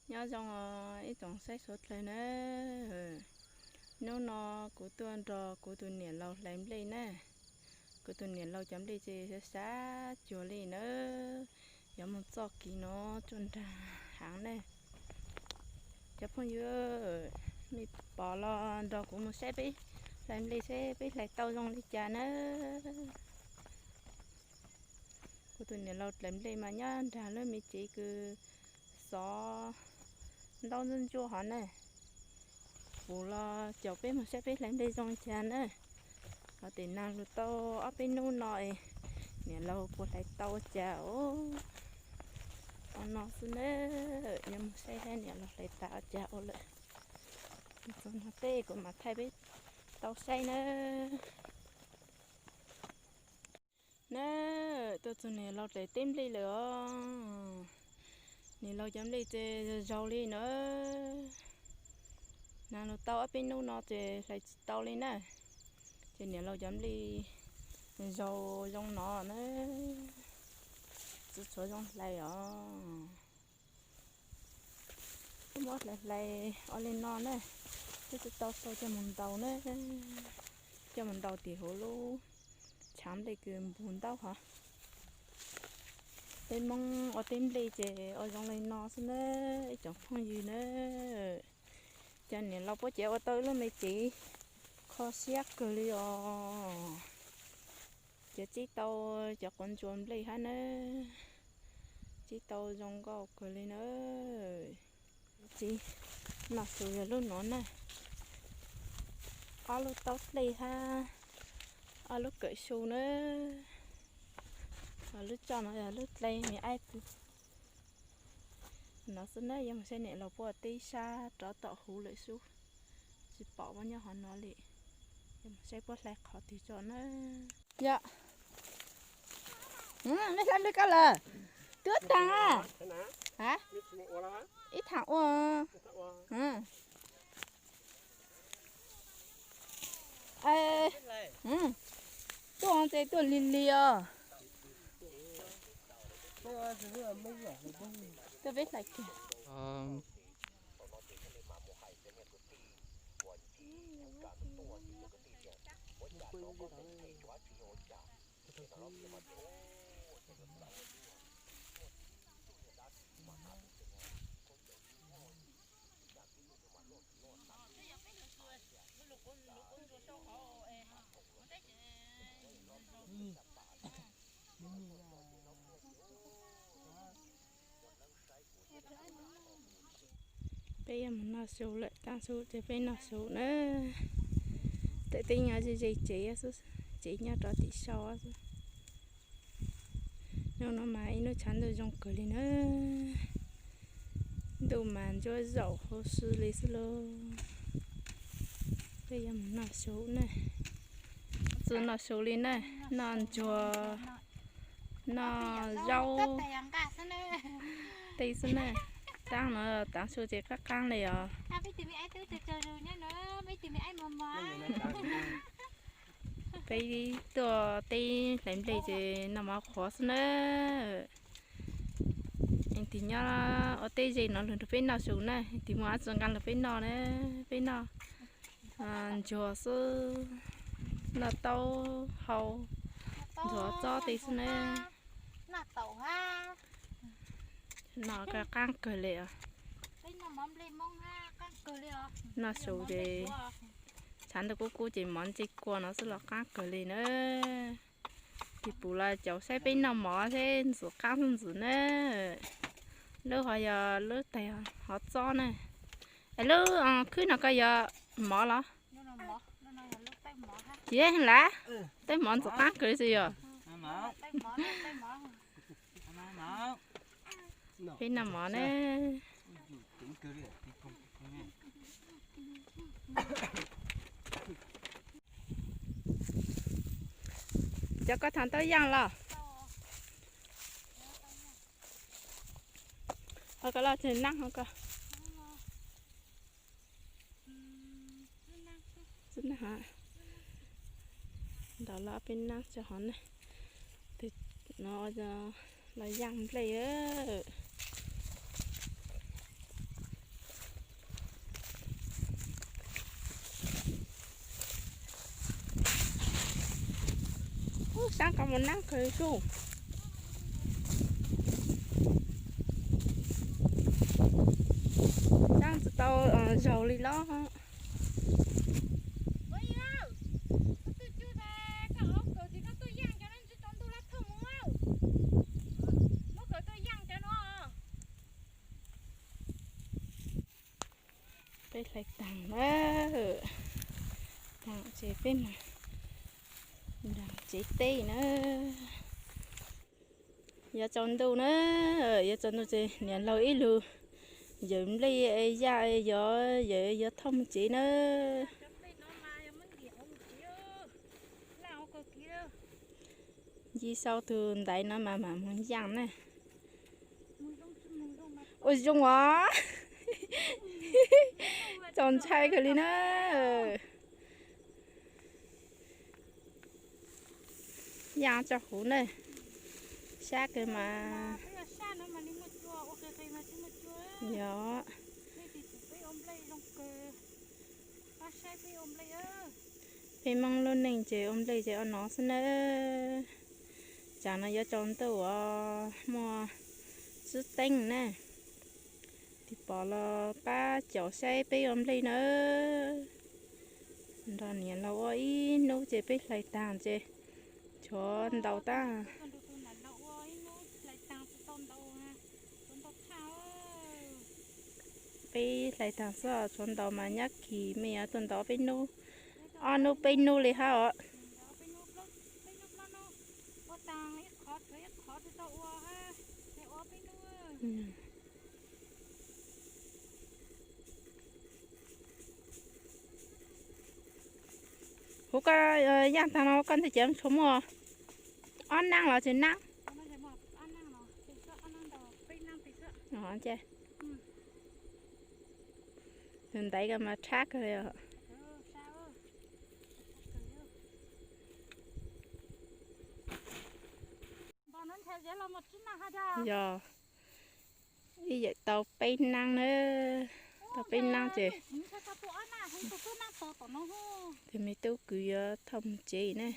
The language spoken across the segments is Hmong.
Nyob zoo ib tsoom saib suav dlawg na. Hnub no kuv tuaj nrog kuv tus niam laus hlais nplej na. Kuv tus niam laus cov nplej ces sab cuag li na. Yuav mus txoj kev no tsuj nrag heev na. Cov phooj ywg, mej pom los nrog kuv mus saib peb hlais nplej seb peb hlais tau zoo li cas na. Kuv tus niam laus hlais nplej mas nyob nrag lub me tsev kws xov ntaub ntsuab ntsuab hov na. Kuv los caum peb mus saib peb hlais nplej zoo li cas na. Hov tes nag lug tau ob peb hnub no es niam laus puas hlais tau ua cas os. Ua no xwb na, yuav mus saib saib niam laus hlais tas ua cas ua lawm. Txog no tej kuv mam thaij peb tau saib na. Na, tuaj txug niam laus hlais teb nplej lawm os. Niam laus cov nplej ces zaug li na. Nag lug tau ob peb hnub no ces hlais tsis tau li na. Ces niam laus cov nplej zaug zoo no na. Tsis tshuav zoo hlais os. Muab hlais hlais ua li no na, twb tsis tau sau coj mus ntaus na. Coj mus ntaus tim huv lub tshav nplej kws npug ntaub hov. Peb Moob ua teb nplej ces ua zoo li no xwb na, ib tsoom phooj ywg na. Cov niam laus puab ces ua tau ib lub me tsev kho siab kawg li os. Ces tsib tau cov quav ntsuas nplej hab na, tsib tau zoo nkauj kawg li na. Tsev noj su yog lub nuav na, ob lub taub dlej hab ob lub kawm su na. Lub toj no yog lub dlej me aib pw. No xwb na, yuav mus saib niam laus puab teb sab rov tom huv lawm xwb, tsis pom puab nyob hov no li. Yuav mus saib puab hlais qhov twg tso na. Yog, nej hlais nplej koj lawm? Twb taag a. Ib thaam ua. Tuaj ces tuaj lig lig os. Tuaj peb hlais kiag. Peb yuav mus noj su lawm, taab su ces peb noj su na. Tawm teb nyob ze ze tsev xwb, tsev nyob rov tim sau xwb. Hnub no mas ib hnub tshav ntuj zoo kawg li na. Ntuj mas ntsuab zaum huv si li xwb lauj. Peb yuav mus noj su na. Txug noj su li na, noj ntsuag, noj zaub tej xwb na. Taab no taab su ces qaab qaab li os. Peb tuaj teb hlais nplej ces noj mov qhuav xwb na. Tig nyob ua teb ze no lug nrog peb noj su na, tig muaj dab tsi nqaa lug peb noj na, peb noj ntsuag xwb, noj taub hau, ntsuag txob tej xwb na. Noj qaab kawg li os. Noj su ces tshav ntuj kub kub ces mov ntsej kua no xwb los qaab kawg li na. Tig pum los caum saib peb noj mov seb ntxim qaab xwb ntxim na. Lub hov yog lub taig hov txob na. Es lub khwb no koj yog mov los? Tsis yog lawm, taib mov ntxim qaab kawg li xwb yog. Peb noj mov na. Cov koj thaam taub yaaj los? Ho koj los tsis naab ho koj. Ntawd los peb naab tso hov na. Tus no los yaaj nplej. Ab, koj mus nab kawg sub. Nab tsis tau zaug li los. Peb hlais taag na, taag ces peb mus nram tsev teb na. Yuav tsaus ntuj na, yuav tsaus ntuj ces niam laug ib lug yawm nplej yaj, yog yawm yuav thauj mus tsev na. Nci sau tug ntaiv no mas mam mus yaaj na. Ua zoo os. Txaus ntshai kawg li na. Yaaj tso huv na. Sab kawg mas. Yog. Peb Moob lub neej ces ua nplej ces ua no xwb na. Tsam no yuav tsaus ntuj uas muaj tswb teeb na. Tig pom los pab caum saib peb ua nplej na. Nrog niam laug ua ib hnub ces peb hlais taag ces tshuav ntaus tag. Peb hlais taag xwb, tshuav ntaus mas nyob kis mej yuav tuaj ntaus peb hnub, ob hnub peb hnub li hab os. Huv koj yaaj taag no koj ntej ces tshuav muaj ob naab los tsw naab. Tus ntaiv ko mas tshab kawg li os. Yog, ib yam tau peb naab na, tau peb naab ces tus me tub kwv yuav thauj mus tsev na.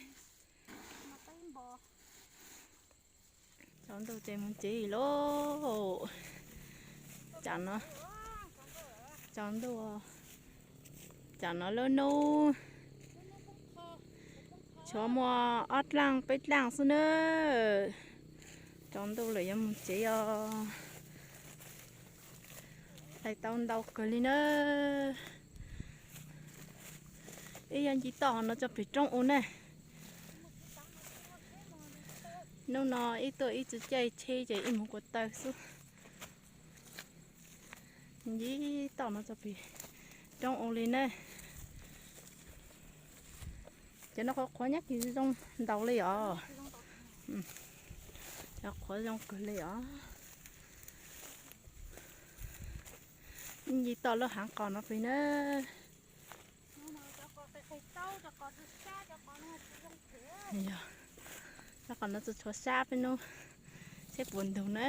Tsaus ntuj ces mus tsev lauj. Tsaus ntuj, tsam no lub nub tshuav muaj ob dlaaj peb dlaaj xwb na. Tsaus ntuj lawm yuav mus tsev os. Hlais tau ntau kawg li na. Ib yuav nce toj no tso pem roob ua na. Hnub no ib tuaj ib tsi caij tsheb ces ib mus kuas taw xwb. Nce toj no tso pem roob ua li na. Cov no qhuav qhuav nyob kis zoo ntaus li os. Cov qhuav zoo kawg li os. Nce toj lub haav qos no pem na. Cov qos no tsuas tshuav sab peb nub, seb puas ntug na.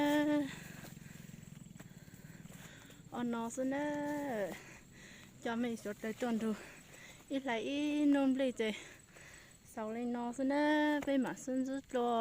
Ua no xwb na. Coj mej suav dlawg tuaj nrug ib hlais ib nub nplej ces xaus li no xwb na. Peb mam sib ntsib dlua